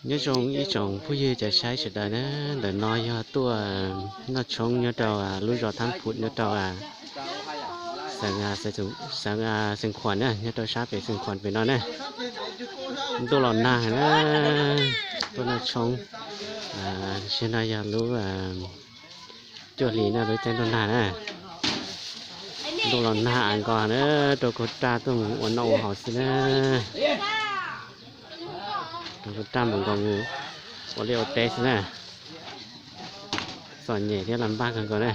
Nyob zoo ib tsoom phooj ywg cov saib sawv daws na, ntawm no yog tuaj noj tshoob nyob rau lub zos Thab Phum nyob rau xeev Xeev Khuam na, nyob rau sab pem Xeev Khuam pem no na. Ntuj los nag na, tuaj noj tshoob. Sim no yog lub cuaj hlis na, lub caij ntuj nag na. Ntuj los nag es nkaus na, rau kaug raj tuaj mus ua noj ua haus xwb na. Rau kaug raj mus nkaus mus ua liaj ua teb xwb na. Txom nyem thiab las npaj kawg nkaus na.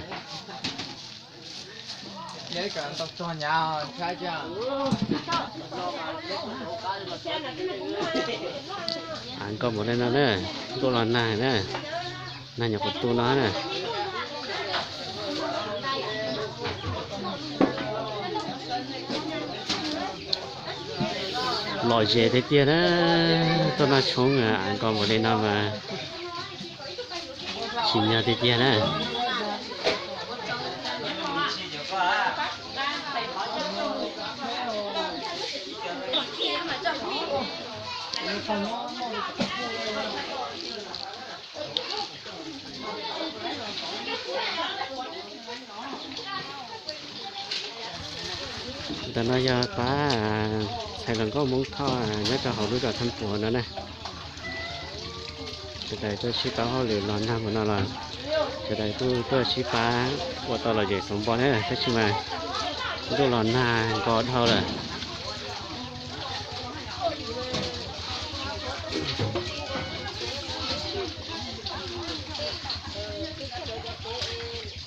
Nkaus npaum li no na, ntuj los nag na, nag nyuam qhuav tu no na. Lom zem tiag tiag na, tuaj noj tshoob nkaus npaum li no mas tsim nyog tiag tiag na. Ntawm no yog pab ntxhais hluas nkauj Hmoob Thoj nyob rau hauv lub zos Thab Phum no na. Sawv daws tuaj sib pab hauj lwm los nag mus no los sawv daws kuj tuaj sib pab ua tau lom zem xov npo na, tab sis mas ntuj los nag nkaus dhau lawm.